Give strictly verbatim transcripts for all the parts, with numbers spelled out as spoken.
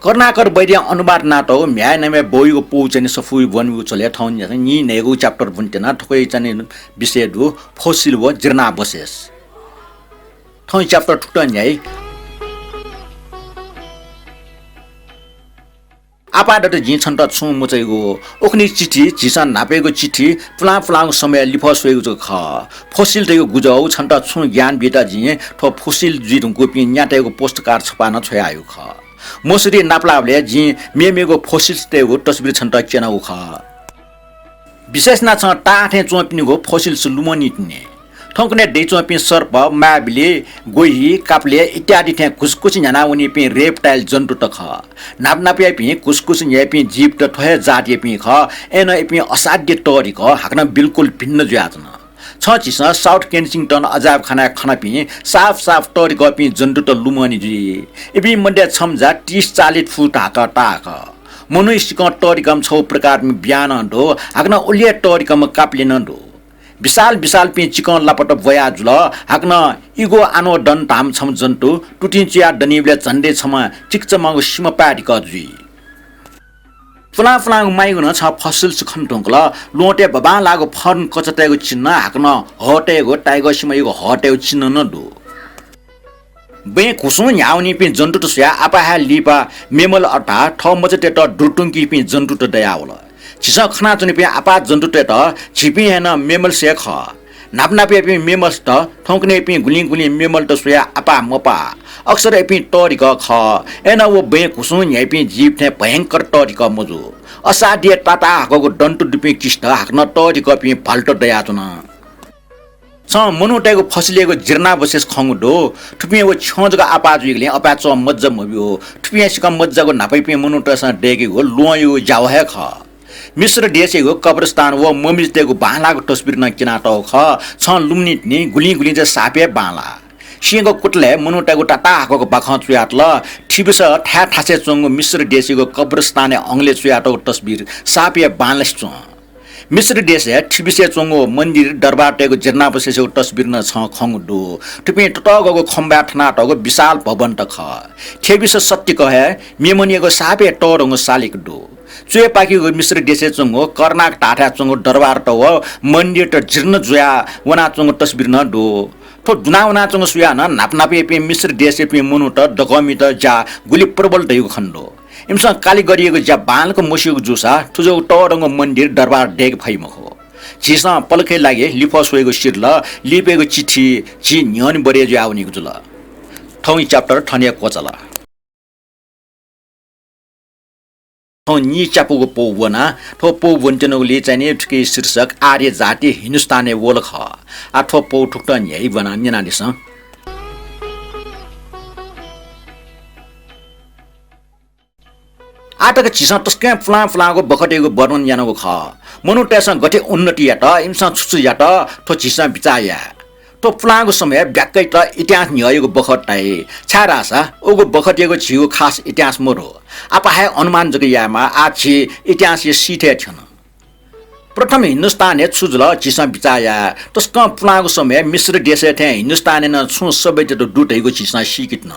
करुणाकर वैद्यं अनुवाद यानातःगु म्ह्याय् नामय् बौयागु पौ चाहिँ नि सफू ब्वनेगु झ्वलय् थौं नि न्हय्गू chapter ब्वनेत्यना। थुकिया चाहिँ नि विषय दु fossil व जीर्णावशेष। थौं chapter थुकथं न्ह्याइ। आपाः दत जिं छन्त छुं मचाइगु। उखुन्हु चिठी, झीसं न्हापायागु चिठी, पुलां पुलांगु समयय् लिफः स्वयेगु जक खः। Fossil धइगु गुजः व छन्त छुं ज्ञान बीत जिं थ्व fossil जुइ धुंकूपिं न्यातय्गु postcard छपा नं छ्वयाहयागु खः। मसुरी नापलाःबलय् जिं मेमेगु fossils तय्गु तस्बिर छन्त क्यनागु खः। विशेष यानाः छं ताः थें च्वंपिनिगु fossils लुमंनितिनि। थौंकन्हय् दइच्वंपिं सर्प, मायाबिली, गोहि, कापले इत्यादि थें घुसकुस न्ह्यानावनीपिं reptile जन्तुत खः। न्हापा न्हापायापिं घुसकुस न्ह्याइपिं जीवत थ्व हे जातयापिं खः। अय्नं इपिं असाध्य तःधिकः, हाकनं बिल्कुल भिन्न जुयाच्वन। छं झीसं South Kensington अजायबखानाय् खनापिं साफ साफ तःधिकःपिं जन्तुत लुमंनि जुइ। इपिं मध्ये छम्ह जा तीस चालिस फुट हाकः ताः खः। मनूया सिकं तःधिकःम्ह छगू प्रकारपिं ब्यां नं दु, हाकनं उलि हे तःधिकःम्ह कापले नं दु। विशाल विशालपिं चिकं लापत ब्वया जुल, हाकनं Iguanodon धाःम्ह छम्ह जन्तु तुतिं चुयाः दनीबलय् झन्डै छम्ह चिकचम्माःगु सिमापाय् धिकः जुइ। पुलां पुलांगु माइगु नं छं fossils खने धुंकल। ल्वहंतय् बबांलाःगु fern कचातय्गु चिन्ह, हाकनं हःतय्गु, tiger सिमायागु हःतय्गु चिन्ह नं दु। बँय् घुसुं न्ह्यावनीपिं जन्तुत स्वयाः आपाः हे लिपा mammal अर्थात् थः मचातय्त दुरुतुंकीपिं जन्तुत दयावल। झीसं खनाच्वनीपिं आपाः जन्तुतय्त झीपिं हे नं mammals हे खः। न्हापा न्हापायापिं mammals त थौंकन्हय्पिं गुलिं गुलिं mammal त स्वयाः आपाः मपाः। अक्सर इपिं तःधिकः खः। अय्नं व बँय् घुसुं न्ह्याइपिं जीव थें भयंकर तःधिकः मजू। असाध्य ताताहाकःगु दन्त दुपिं किसित, हाकनं तःधिकःपिं भालुत दयाच्वन। छं मनूतय्गु fossil-य्गु जीर्णावशेष खंगु दु। थुपिं व छ्यं जक आपाः जुइगुलिं अपाय् च्वं मज्जा मब्यू। थुपिं सिकं मज्जाःगु न्हापायापिं मनूतय्सं दय्केगु ल्वहंयागु ज्यावः हे खः। मिश्र देशयागु कब्रस्तान व mummies-तय्गु बांलाःगु तस्बिर नं क्यनातःगु खः। छं लुमंनितिनि गुलिं गुलिं चाहिँ साप हे बांलाः। सिंहयागु कुतलय् मनूतय्गु ताताहाकःगु बाखं चुयातल। थिबिसं थाय् थासय् च्वंगु मिश्र देशयागु कब्रस्तानय् अंगलय् चुयातःगु तस्बिर साप हे बांलासे च्वं। मिश्र देशय् थिबिसय् च्वंगु मन्दिर दरबारतय्गु जीर्णावशेषयागु तस्बिर नं छं खंगु दु। थुपिं ततःगःगु खंबाय् थनातःगु विशाल भवनत खः। थिबिस सत्तिक हे मेमनयागु साप हे तःधंगु सालिक दु। च्वय्पाखेगु मिश्र देशय् च्वंगु कर्नाक धाःथाय् च्वंगु दरबारत व मन्दिरत जीर्ण जुयाः वनाच्वंगु तस्बिर नं दु। थ्व दुना वनाच्वंगु स्वयाः नं न्हापा न्हापायापिं मिश्र देशयापिं मनूत दकःमित ज्या गुलि प्रबल धइगु खने दु। इमिसं कालिगरियागु ज्या बांलाक मस्यूगु जूसा थुज्वःगु तःधंगु मन्दिर दरबार दय्के फइ मखु। झीसं पलखया लागि लिफः स्वयेगु सिधल, लिपायागु चिठी झी न्ह्यःने बढे जुयावनीगु जुल। थौंया chapter थन हे क्वचाल। थौं नीच्यापुगु पौ ब्वना। थ्व पौ ब्वनेत्यनागुलिं चाहिँ नि थुकिया शीर्षक आर्य जाति हिन्दुस्तानय् वल खः। आः थ्व पौ थुकथं न्ह्याइ, ब्वनाः न्यनादिसँ। आः तक झीसं तसकं पुलां पुलांगु बखतयागु वर्णन यानागु खः। मनूतय्सं गथे उन्नति यात, इमिसं छु छु यात, थ्व झीसं बिचाः याये। थ्व पुलांगु समय् ब्याक्कैत इतिहास न्ह्यःयागु बखत धाइ, छाय्धाःसा उगु बखतयागु झीगु खास इतिहास मदु। आपाः हे अनुमान जक यायेमाः, आः झी इतिहासया seat-य् थ्यन। प्रथम हिन्दुस्तानय् छु जुल झीसं बिचाः याये। तसकं पुलांगु समय् मिश्र देशय् थें हिन्दुस्तानय् नं छुं सभ्यता दु धइगु झीसं सीकेत्यन।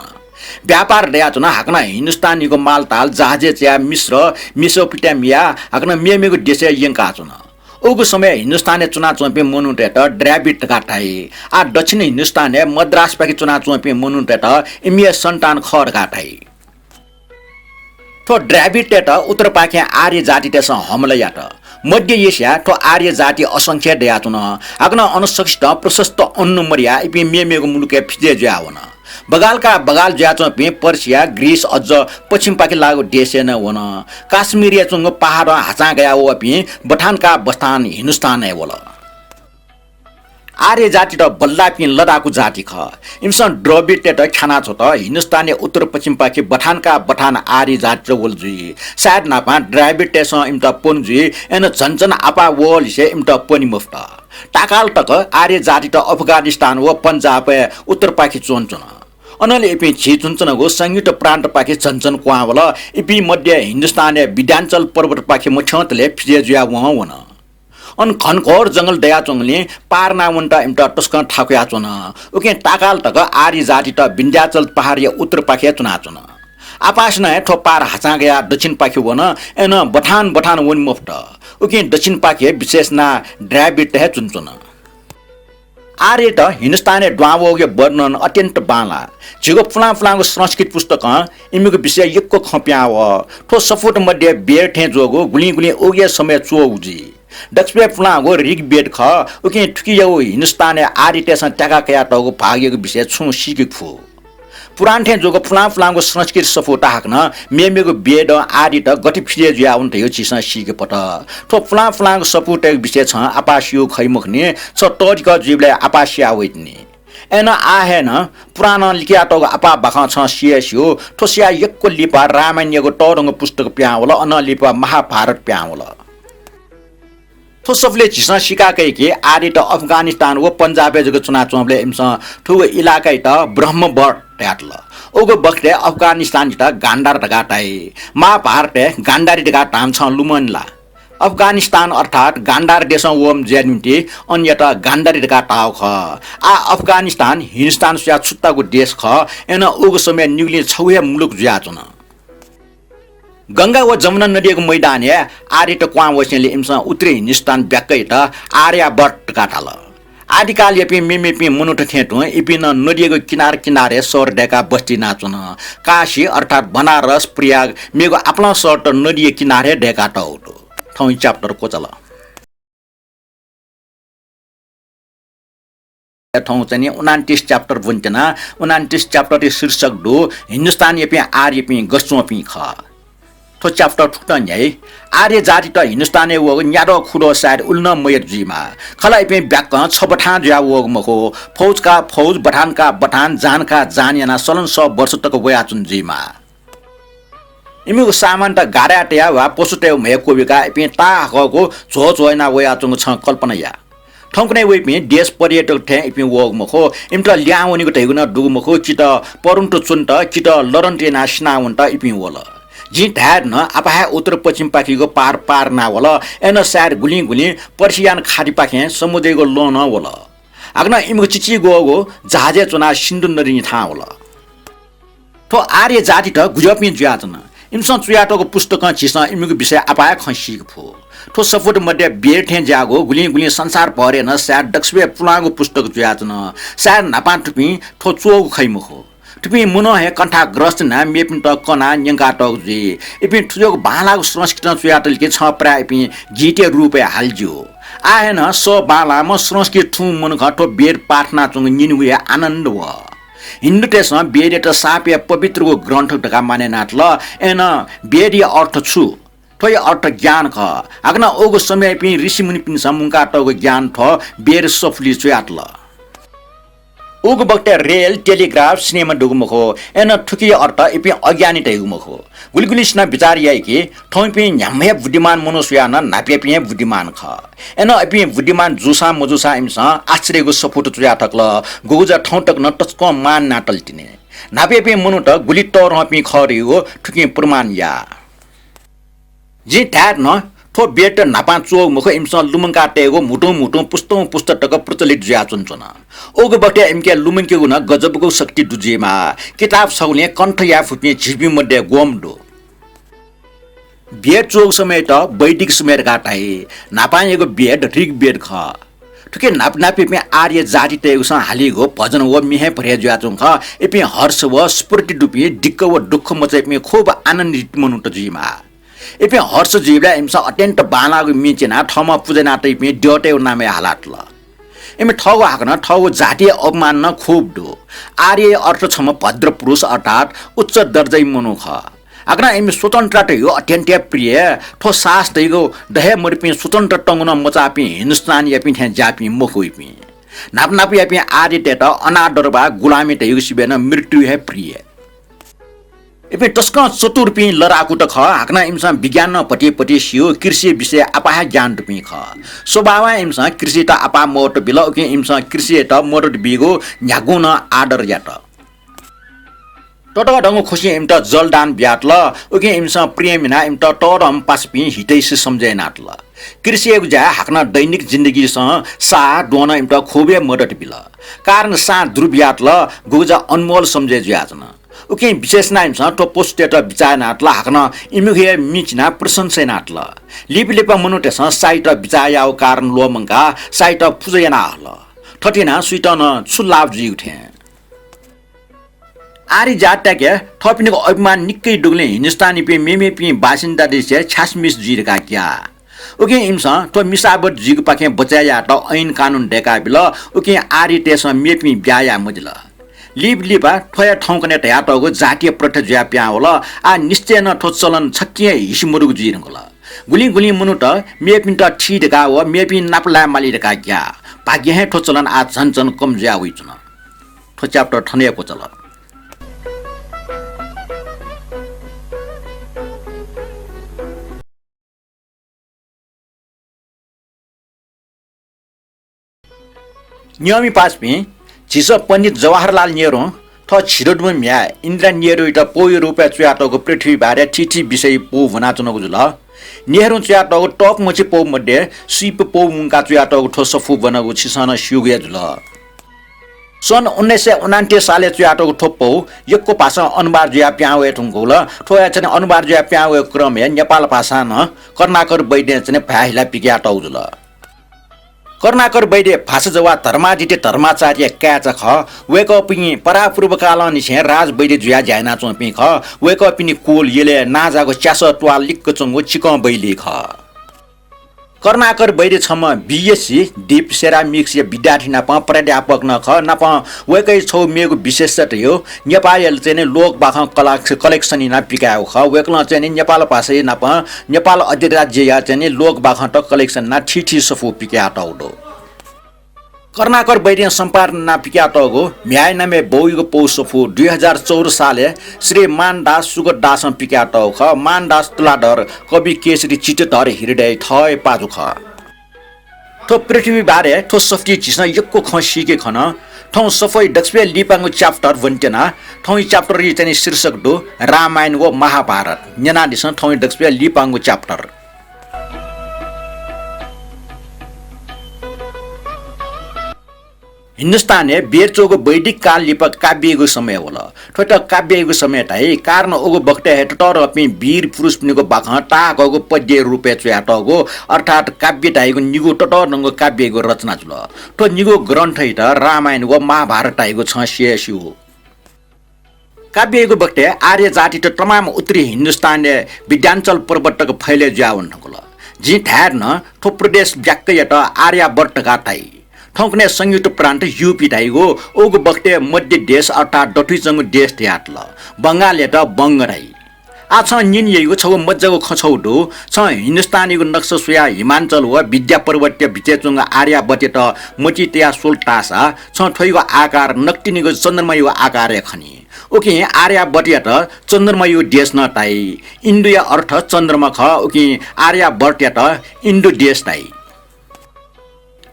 व्यापार दयाच्वन, हाकनं हिन्दुस्तानयागु मालताल जहाजय् चयाः मिश्र, मेसोपोटामिया, हाकनं मेमेगु देशय् यंकाच्वन। उगु समय् हिन्दुस्तानय् च्वनाच्वंपिं मनूतय्त द्राविड धकाः धाइ। आः दक्षिण हिन्दुस्तानय् मद्रासपाखे च्वनाच्वंपिं मनूतय्त इमिया सन्तान खः धकाः धाइ। थ्व द्राविडतय्त उत्तरपाखें आर्य जातितय्सं हमला यात। मध्य एसियाय् थ्व आर्य जाति असंख्य दयाच्वन। हाकनं अन सकसितं प्रशस्त अन्न मदयाः इपिं मेमेगु मुलुकय् फितय् जुयाः वन। बगालकाः बगाल जुयाच्वंपिं पर्सिया, ग्रीस अझ पच्छिमपाखे लाःगु देशय् नं वन। काश्मीरय् च्वंगु पहाडं हाचां गयाः वःपिं बथानकाः बथान हिन्दुस्तानय् वल। आर्य जातित बल्लाःपिं लडाकू जाति खः। इमिसं द्रविडतय्त ख्यानाछ्वत। हिन्दुस्तानया उत्तर पच्छिमपाखे बथानकाः बथान आर्य जातित वल जुइ। सायद न्हापां द्राविडतय्सं इमित प्वने जुइ, अय्नं झन झन आपाः वःलिसे इमित प्वने मफुत। ताःकाल तक आर्य जातित अफगानिस्तान व पन्जाबय् उत्तरपाखे च्वंच्वन। अनंलि इपिं झी च्वनाच्वनागु संयुक्त प्रान्तपाखे झन झन क्वहां वल। इपिं मध्ये हिन्दुस्तानया विन्ध्याचल पर्वतपाखे मथ्यंतले फितय् जुयाः वहं वन। अन घनघोर जंगल दयाच्वंगुलिं पार याना वनेत इमित तसकं थाकुयाच्वन। उकिं ताःकाल तक आर्य जातित विन्ध्याचल पहाडया उत्तरपाखे च्वनाच्वन। आपासिनं हे थ्व पार हाचां कयाः दक्षिणपाखे वन, अय्नं बथान बथान वने मफुत। उकिं दक्षिणपाखे विशेष नां द्राविड हे च्वनाच्वन। आर्यत हिन्दुस्तानय् दुहां वःगु वर्णन अत्यन्त बांलाः। झीगु पुलां पुलांगु संस्कृत पुस्तकं इमिगु विषय यक्व खँ पिहां वः। थ्व सफूत मध्ये बेर थें जूगु गुलिं गुलिं उगु समय् च्वःगु जुइ। दक्वसिबय् पुलांगु ऋग्वेद खः, उकिं थुकियागु हिन्दुस्तानय् आर्यतय्सं त्याका कयातःगु भागयागु विषय छुं सीकेगु फु। पुराण थें जूगु पुलां पुलांगु संस्कृत सफूत हाकनं मेमेगु वेदं आर्यत गथे फिर्या जुयावन धयागु झीसं सीके फत। थ्व पुलां पुलांगु सफूतय्गु विषय छं आपाः स्यू खइ मखुनि, छ तःधिकः जुइबलय् आपाः सिया वइतिनि। अय्नं आः हे नं पुराणं लिकयातःगु आपाः बाखं छं सिया स्यू। थ्व सिया यक्व लिपा रामायणयागु तःधंगु पुस्तक पिहां वल, अनं लिपा महाभारत पिहां वल। थ्व सफुलिइ झीसं सीका कइ कि आर्यत अफगानिस्तान व पन्जाबय् जक च्वनाच्वंबलय् इमिसं थुगु इलाकायात ब्रह्मवर्त धयातल। उगु बखतय् अफगानिस्तानयात गान्धार धकाः धाइ। महाभारतय् गान्धारी धकाः धाःम्ह छं लुमंनि ला? अफगानिस्तान अर्थात् गान्धार देशं वःम्ह जुया निंतिं अनयात गान्धारी धकाः धाःगु खः। आः अफगानिस्तान हिन्दुस्तान स्वयाः छुत्तागु देश खः, अय्नं उगु समय् निगुलिं छगू हे मुलुक जुयाच्वन। गंगा व जमुना नदीयागु मैदानय् आर्यत क्वहां वसेंलि इमिसं उत्तरी हिन्दुस्तान ब्याक्कयात आर्यावर्त धकाः धाल। आदिकालयापिं मेमेपिं मनूत थें तुं इपिं नं नदीयागु किनार किनारय् शहर दय्काः बस्ती यानाच्वन। काशी अर्थात् बनारस, प्रयाग मेगु आपालं शहरत नदीया किनारय् दय्कातःगु दु। थौं chapter क्वचाल। थौं चाहिँ नि उनान्तिस chapter ब्वनेत्यना। उनान्तिस chapter या शीर्षक दु हिन्दुस्तानयापिं आर्यपिं गथे च्वंपिं खः। थ्व chapter थुकथं न्ह्याइ। आर्य जातित हिन्दुस्तानय् वःगु न्याद्वः खुद्वः सायद उलि नं मयत जुइमाः। खला इपिं ब्याक्कं छबथां जुयाः वःगु मखु। फौज का फौज, बथान का बथान, जान का जान यानाः सलंसः वर्ष तक वयाच्वन जुइमाः। इमिगु सामानत गाडाय् तयाः वा पशुतय् म्हय् क्वबिकाः इपिं ताःहाकःगु झ्वःझ्वः यानाः वयाच्वंगु छं कल्पना या। थौंकन्हय् वइपिं देश पर्यटक थें इपिं वःगु मखु। इमित ल्याहां वनेगु धइगु नं दुगु मखु। कि त परन्त च्वनेत, कि त लडन्त यानाः सिनावनेत इपिं वल। जिं धाये धुन, आपाः हे उत्तर पश्चिमपाखेयागु पहाड पार यानाः वल। अय्नं सायद गुलिं गुलिं पर्सियान खाडिपाखें समुद्रयागु लं नं वल। हाकनं इमिगु चिचीग्वःगु जहाजय् च्वनाः सिन्धु नदीनिथां वल। थ्व आर्य जातित गुज्याःपिं जुयाच्वन। इमिसं च्वयातःगु पुस्तकं झीसं इमिगु विषय आपाः हे खँ सीके फु। थ्व सफूत मध्ये बेर थें ज्याःगु गुलिं गुलिं संसारभरय् नं सायद दक्वसिबय् पुलांगु पुस्तक जुयाच्वन। सायद न्हापां थुपिं थ्व च्वःगु खइ मखु। थुपिं मनं हे कण्ठाग्रस्त यानाः मेपिन्त कनाः न्यंकातःगु जुइ। इपिं थुज्याःगु बांलाःगु संस्कृतं च्वयातल कि छं प्रायः इपिं गीतया रूपय् हाले ज्यू। आः हे नं सः बांलाःम्ह संस्कृत थूम्ह मनुखं थ्व वेद पाठ यानाच्वंगु न्यनेगु हे आनन्द वः। हिन्दुतय्सं वेदयात साँपया पवित्रगु ग्रन्थ धकाः मानय् यानातल। अय्नं वेदया अर्थ छु? थ्वया अर्थ ज्ञान खः। हाकनं उगु समयपिं ऋषिमुनिपिन्सं मुंकातःगु ज्ञान थ्व वेद सफुलिइ च्वयातल। उगु बखतय् रेल, टेलिग्राफ, सिनेमा दुगु मखु। अय्नं थुकिया अर्थ इपिं अज्ञानी धइगु मखु। गुलिगुलिसिनं बिचाः याइ कि थौंपिं न्ह्याम्ह हे बुद्धिमान मनू स्वयाः नं न्हापायापिं हे बुद्धिमान खः। अय्नं इपिं बुद्धिमान जूसां मजूसां इमिसं आश्चर्यगु सफूत च्वया थकल। गुगु जा थौं तक नं तसकं मान यानातल तिनि। न्हापायापिं मनूत गुलि तःधंपिं खः धइगु थुकिं प्रमाण या। जिं धाये धुन, थ्व वेदत न्हापां च्वःगु मखु, इमिसं लुमंका तयेगु म्हुतुं म्हुतुं पुस्तौं पुस्त तक प्रचलित जुयाच्वनाच्वन। उगु बखतय् इमिके लुमंकेगु नं गजबगु शक्ति दु जुइमाः। किताब छगुलिं कण्ठ याये फुपिं झीपिं मध्ये ग्वम्ह दु। वेद च्वःगु समयत वैदिक समय धकाः धाइ। न्हापांयागु वेद ऋग्वेद खः। थुकी न्हापा न्हापायापिं आर्य जातितय्गुसं हालीगु भजन व म्ये हे भरय् जुयाच्वंगु खः। इपिं हर्ष व स्फूर्ति दुपिं, दिक्क व दुःख मचाइपिं खुब आनन्दित मनूत जुइमाः। इपिं हर्ष जुइबलय् इमिसं अत्यन्त बांलाःगु म्ये च्यनाः थःम्हं पुजा याना तइपिं द्यःतय्गु नामय् हालातल। इमि थःगु हाकनं थःगु जातिया अपमान नं खुब दु। आर्यया अर्थ छम्ह भद्र पुरुष अर्थात् उच्च दर्जाया मनू खः। हाकनं इमि स्वतन्त्रता धइगु अत्यन्त हे प्रिय। थ्व साहस धइगु दये मदुपिं स्वतन्त्र तंगु नं मचाःपिं हिन्दुस्तानयापिं थें ज्याःपिं मखु इपिं। न्हापा न्हापायापिं आर्यतय्त अनादर वा गुलामी धइगु सिबय् नं मृत्यु हे प्रिय। इपिं तसकं चतुरपिं लडाकुत खः। हाकनं इमिसं विज्ञान नं भति भति स्यू। कृषि विषय आपाः हे ज्ञान दुपिं खः। स्वभावं इमिसं कृषियात आपाः महत्व बिल। उकिं इमिसं कृषियात मदत बीगु न्ह्यागुं नं आदर यात। ततःधंगु खुसिं इमित जलदान बियातल। उकिं इमिसं प्रेम यानाः इमित तःधंम्ह पासापिं हितैषी सम्झे यानातल। कृषियागु ज्याय् हाकनं दैनिक जिन्दगीसं साः द्वहनं इमित खुब हे मदत बिल। कारण सां दुरु बियातल, गुगु जा अनमोल सम्झे जुयाच्वन। उकिं विशेष यानाः इमिसं थ्व पशुतय्त बिचाः यानातल, हाकनं इमिगु हे मि चिनाः प्रशंसा यानातल। लिपा लिपा मनूतय्सं साइत बिचाः याःगु कारण ल्वःमंकाः साइत पुजा याना हल। थथे यानाः सुइत नं छु लाभ जुइगु थें। आर्य जाततय्के थःपिनिगु अभिमान निकै दुगुलिं हिन्दुस्तानीपिं मेमेपिं बासिन्दातय्सित छ्यासमिस जुइ धकाः ग्याः। उकिं इमिसं थ्व मिसावट जुइगुपाखें बचय् यायेत ऐन कानुन दय्काबिल। उकिं आर्यतय्सं मेपिं ब्याहा याये मजिल। लिपा लिपा थ्व हे थौंकन्हय् धयातःगु जातीय प्रथा जुयाः पिहां वल। आः निश्चय नं थ्व चलन छक्किं हे हिसि मदुगु जुइ धुंकल। गुलिं गुलिं मनूत मेपिन्त थी धकाः व मेपिं नापलाये माली धकाः ग्याः। भाग्यं हे थ्व चलन आः झन झन कम जुयाः वइच्वन। थ्व chapter थन हे क्वचाल। नियमि पासापिं, झीसं पण्डित जवाहरलाल नेहरू थः झिदँ दुम्ह म्ह्याय् इन्दिरा नेहरूयात पौया रूपय् च्वयातःगु पृथ्वी बारे थीथी विषय पौ ब्वनाच्वनागु जुल। नेहरूं च्वयातःगु तःपमछि पौ मध्ये स्वीप पौ मुंकाः च्वयातःगु थ्व सफू ब्वनागु छिसं नं स्यूगु हे जुल। सन् उन्नाइस सय उनान्तिस सालय् च्वयातःगु थ्व पौ यक्व भाषां अनुवाद जुयाः पिहां वये धुंकल। थ्व हे चाहिँ अनुवाद जुयाः पिहां वये क्रमय् नेपाल भाषां नं करुणाकर वैद्यं चाहिँ भाय् हिलाः पिकयातःगु जुल। करुणाकर वैद्य भाषाजवाः धर्मादित्य धर्माचार्यया काय्चा खः। वय्कःपिं परापूर्वकालंनिसें राजवैद्य जुयाः ज्या यानाच्वंपिं खः। वय्कःपिनि कुल यलय् नांजाःगु च्यासः त्वाललिक्क च्वंगु चिकं बैली खः। करुणाकर वैद्य छम्ह BSc Deep Ceramics या विद्यार्थी नापं प्राध्यापक नं खः। नापं वय्कःया छगू मेगु विशेषता धइगु नेपाःया चाहिँ नि लोकबाखं कला-, collection यानाः पिकायेगु खः। वय्कलं चाहिँ नि नेपाल भाषाया नापं नेपाल अधिराज्यया चाहिँ नि लोकबाखंत collection यानाः थीथी सफू पिकयातःगु दु। करुणाकर वैद्यं सम्पादन यानाः पिकयातःगु म्ह्याय् नामय् बौयागु पौ सफू दुई हजार चौध सालय् श्री मानदास सुगतदासं पिकयातःगु खः। मानदास तुलाधर कवि केशरी चित्तधर हृदय थः हे पाजु खः। थ्व पृथ्वी बारे थ्व सफुतिइ झीसं यक्व खँ सीके खन। थौं सफूया दक्वसिबय् लिपांगु chapter ब्वनेत्यना। थौंया chapter या चाहिँ नि शीर्षक दु रामायण व महाभारत। न्यनादिसँ थौंया दक्वसिबय् लिपांगु chapter। हिन्दुस्तानय् बेर च्वःगु वैदिक काल लिपा काव्ययागु समय वल। थ्वयात काव्ययागु समय धाइ, कारण उगु बखतय् हे ततःधंपिं वीर पुरुषपिनिगु बाखं ताःहाकःगु पद्यया रूपय् च्वयातःगु, अर्थात् काव्य धाइगु निगू ततःधंगु काव्ययागु रचना जुल। थ्व निगू ग्रन्थयात रामायण व महाभारत धाइगु छं सिया स्यू। काव्ययागु बखतय् आर्य जातित तमाम उत्तरी हिन्दुस्तानय् विन्ध्याचल पर्वत तक फैलय् जुयावन धुंकल। जिं धाये धुन, थ्व प्रदेश ब्याक्कयात आर्यावर्त धकाः धाइ। थौंकन्हय् संयुक्त प्रान्त यूपी धाइगु, उगु बखतय् मध्य देश अर्थात् दथुइच्वंगु देश धयातल। बंगालयात बंग धाइ। आः छं न्यने याइगु छगू मज्जागु खँ छगू दु। छं हिन्दुस्तानयागु नक्सा स्वयाः हिमाञ्चल व विन्ध्या पर्वतया बिचय् च्वंगु आर्यावर्तयात मतिइ तयाः स्वल धाःसा छं थ्वयागु आकार नकतिनिगु चन्द्रमायागु आकार हे खनी। उकिं आर्यावर्तयात चन्द्रमायागु देश नं धाइ। इन्दुया अर्थ चन्द्रमा खः, उकिं आर्यावर्तयात इन्दु देश धाइ।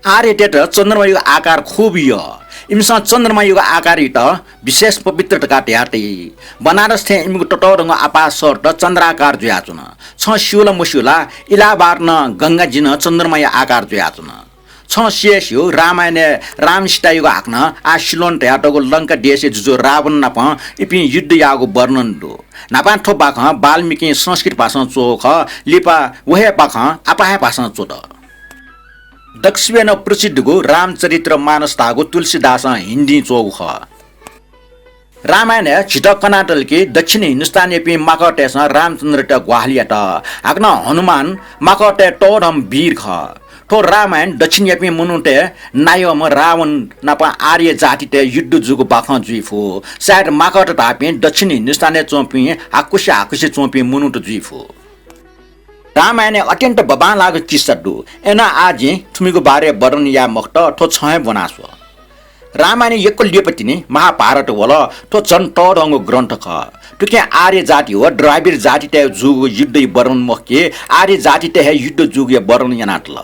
आर्यतय्त चन्द्रमायागु आकार खुब यः। इमिसं चन्द्रमायागु आकारयात विशेष पवित्र धकाः धयाः तइ। बनारस थें इमिगु ततःधंगु आपाः शहरत चन्द्राकार जुयाच्वन। छं स्यू ला मस्यू ला, इलाहाबाद नं गंगा जि नं चन्द्रमाया आकार जुयाच्वन। छं सिया स्यू, रामायणय् राम सीतायागु हाकनं आः सिलोन धयातःगु लंका देशया जुजु रावण नाप इपिं युद्ध याःगु वर्णन दु। न्हापां थ्व बाखं वाल्मीकिं संस्कृत भाषां च्वःगु खः, लिपा व हे बाखं आपाः हे भाषां च्वत। दक्वसिबय् नं प्रसिद्धगु रामचरित्र मानस धाःगु तुलसीदासं हिन्दीं च्वःगु खः। रामायणय् झीत कनातल कि दक्षिण हिन्दुस्तानयापिं माकःतय्सं रामचन्द्रयात ग्वाहालि यात। हाकनं हनुमान माकःतय् तःधंम्ह वीर खः। थ्व रामायण दक्षिणयापिं मनूतय् नायःम्ह रावण नाप आर्य जातितय् युद्ध जूगु बाखं जुइ फु। सायद माकःत धाःपिं दक्षिण हिन्दुस्तानय् च्वंपिं हाकुसे हाकुसे च्वंपिं मनूत जुइ फु। रामायणय् अत्यन्त बबांलाःगु किस्सा दु। अय्नं आः जिं थुमिगु बारे वर्णन याये मखुत, थ्व छं हे ब्वना स्व। रामायण यक्व लिपा तिनि महाभारत वल। थ्व झन तःधंगु ग्रन्थ खः। थुकिं आर्य जाति व द्राविड जातितय् जूगु युद्धया वर्णन मखु कि आर्य जातितय् हे युद्ध जूगुया वर्णन यानातल।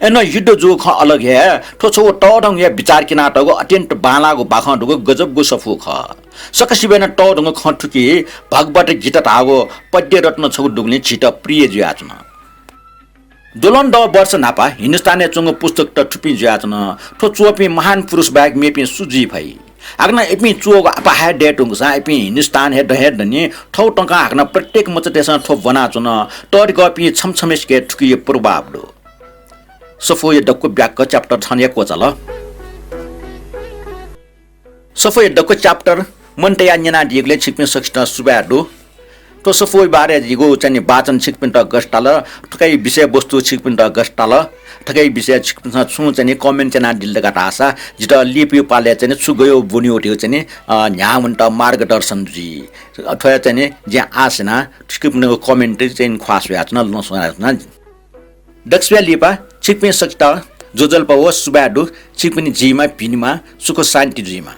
अय्नं युद्ध जूगु खँ अलग हे, थ्व छगू तःधंगु हे विचार क्यनातःगु अत्यन्त बांलाःगु बाखं दुगु गजबगु सफू खः। सकसिबय् नं तःधंगु खँ थुकी भगवत गीता धाःगु पद्य रत्न छगू दुगुलिं झीत प्रिय जुयाच्वन। द्वलंदः वर्ष न्हापा हिन्दुस्तानय् च्वंगु पुस्तकत थुपिं जुयाच्वन। थ्व च्वःपिं महान पुरुष बाहेक मेपिं सु जुइ फइ? हाकनं इपिं च्वःगु आपाः हे दयेधुंकूसां इपिं हिन्दुस्तान हे दँ हे दनि। थ्व तंकं हाकनं प्रत्येक मचातय्सं थ्व ब्वनाच्वन। तःधिकःपिं छम्ह छम्हय्सिके थुकिया प्रभाव दु। सफूया दक्व ब्याक्क chapter थन हे क्वचाल। सफूया दक्व chapter मन तयाः न्यनादीगुलिं छिकपिं सकसितं सुभाय् दु। थ्व सफूया बारे जिगु चाहिँ नि वाचन छिकपिन्त गथे ताल, थुकिया विषयवस्तु छिकपिन्त गथे ताल, थुकिया विषय छिकपिन्सं छुं चाहिँ नि comment यानादिल धकाः धाःसा जितः लिपाया पालय् चाहिँ नि छु गय् ब्वनेगु धइगु चाहिँ नि, अ, न्ह्याः वनेत मार्गदर्शन जुइ। अथवा चाहिँ नि जिं आश याना छिकपिनिगु comment चाहिँ नि ख्वाः स्वयाच्वना, लँ स्वयाच्वना। दक्वसिबय् लिपा छिकपिं सकसित ज्वजलपा व सुभाय् दु। छिकपिनि जीमा भिनिमा सुख शान्ति जुइमा।